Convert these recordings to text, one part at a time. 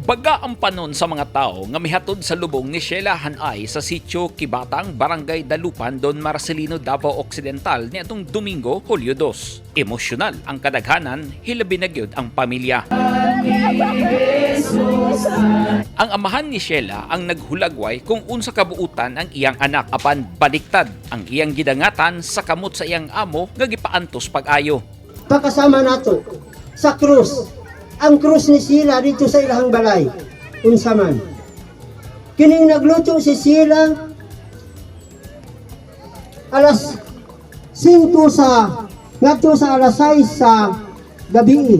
Baga ang panon sa mga tao nga mihatod sa lubong ni Sheila Hanay sa sitio Kibatang, Barangay Dalupan, Don Marcelino, Davao Occidental niadtong Domingo, Hulyo 2. Emosyonal ang kadaghanan, hilabi na gyud ang pamilya. Ang amahan ni Sheila ang naghulagway kung unsa kabuutan ang iyang anak, apan baliktad ang iyang gidangatan sa kamot sa iyang amo nga gipaantos pag-ayo. Pakasama nato sa krus. Ang krus ni Sheila dito sa ilahang balay. Unsa man. Kining nagluto si Sheila alas 5 sa ngadto sa alas 6 sa gabi.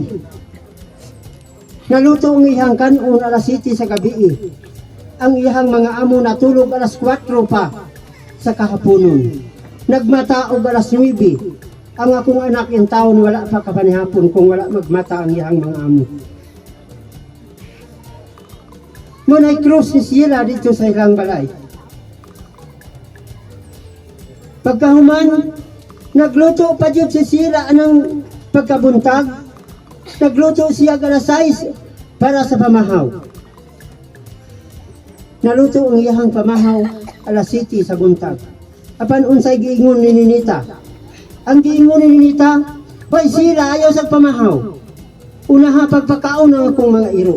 Naluto ang iyang kanon alas 7 sa gabi. Ang iyang mga amo natulog alas 4 pa sa kahaponon. Nagmata og alas 9. Ang akong anak in taon wala pa kapanihapon kung wala magmata ang iyang mga amo. Muna'y krus ni Sheila dito sa ilang balay. Pagkahuman, nagluto pa jud si Sheila anang pagkabuntag. Nagluto siya alas 6 para sa pamahaw. Naluto ang iyang pamahaw alas 7 sa buntag. Apan unsay giingon ni Ninita? Ang giingon ni Ninita, "Hoy Sheila, ayaw sa pamahaw. Unaha pagpakaon ang akong mga iro."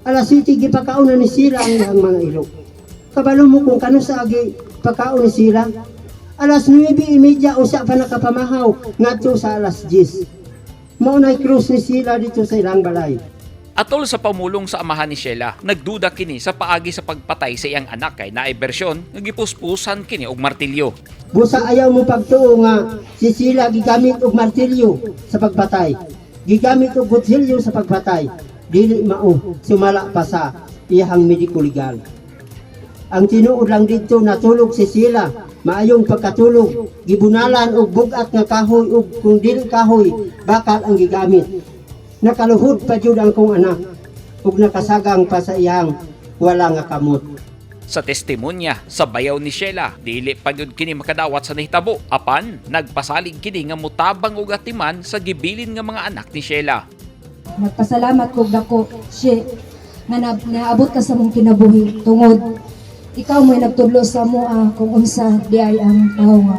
Alas 7 gipakaon na ni Sheila ang iyang mga iro. Kabalo mo kung kano sa agi pakaon ni Sheila? Alas 9:30 usa pa nakapamahaw ngadto sa alas 10. Mao na'y krus ni Sheila dito sa ilang balay. Atol sa pamulong sa amahan ni Sheila, nagduda kini sa paagi sa pagpatay sa iyang anak kay naay bersyon nga gipuspusan kini og martilyo. Busa ayaw mo pagtuo nga si Sheila gigamit og martilyo sa pagpatay. Gigamit og kutsilyo sa pagpatay. Dili mao, sumala pa sa iyang medico legal. Ang tinuod lang dito, natulog si Sheila, maayong pagkatulog, gibunalan og bugat nga kahoy ug kung dili kahoy, bakal ang gigamit. Nakaluhod pa jud ang kong anak ug nakasagang pa sa iyang wala nga kamot. Sa testimonya sa bayaw ni Sheila, dili pa gyud kini makadawat sa nahitabo, apan nagpasalig kini nga mutabang og atiman sa gibilin nga mga anak ni Sheila. Nagpasalamat ko dako she nga naabot ka sa mong kinabuhi tungod ikaw mo'y nagtudlo sa moa kung unsa di ay ang tawo nga.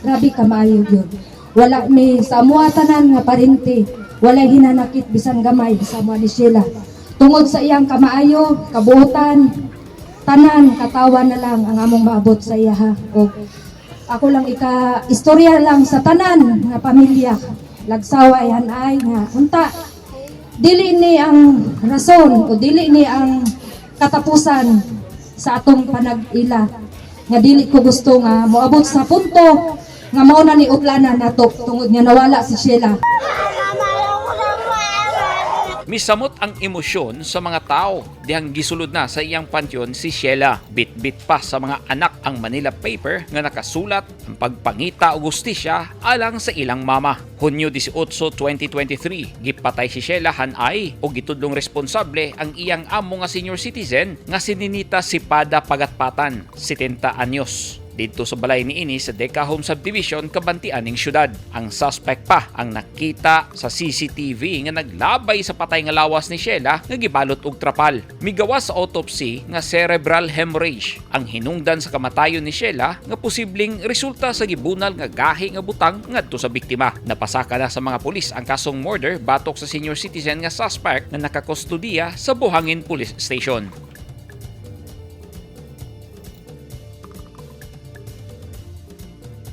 Grabe ka maayo gyud. Wala mi sa amoa tanan nga parente, walay hinanakit bisan gamay sa amoa ni Sheila. Tungod sa iyang kamaayo, kabuotan, tanan katawa na lang ang among maabot sa iya ha. Og ako lang ika istorya lang sa tanan nga pamilya. Lagsawa yan ay nga unta dili ni ang rason o dili ni ang katapusan sa atong panag-ila nga dili ko gusto nga moabot sa punto nga mao na ni utlana nato tungod nga nawala si Sheila. Misamot ang emosyon sa mga tao dihang gisulod na sa iyang pantyon si Sheila. Bit-bit pa sa mga anak ang Manila paper nga nakasulat ang pagpangita og hustisya alang sa ilang mama. Hunyo 18, 2023, gipatay si Sheila Hanay o gitudlong responsable ang iyang amo nga senior citizen nga si Ninita Sipada Pagatpatan, 70 anyos, didto sa balay niini sa Deca Home Subdivision, Kabantian ning syudad. Ang suspect pa ang nakita sa CCTV nga naglabay sa patay nga lawas ni Sheila nga gibalot og trapal. Migawas sa autopsy nga cerebral hemorrhage ang hinungdan sa kamatayon ni Sheila nga posibleng resulta sa gibunal nga gahi nga butang ngadto sa biktima. Napasaka na sa mga pulis ang kasong murder batok sa senior citizen nga suspect nga nakakustudiya sa Buhangin Police Station.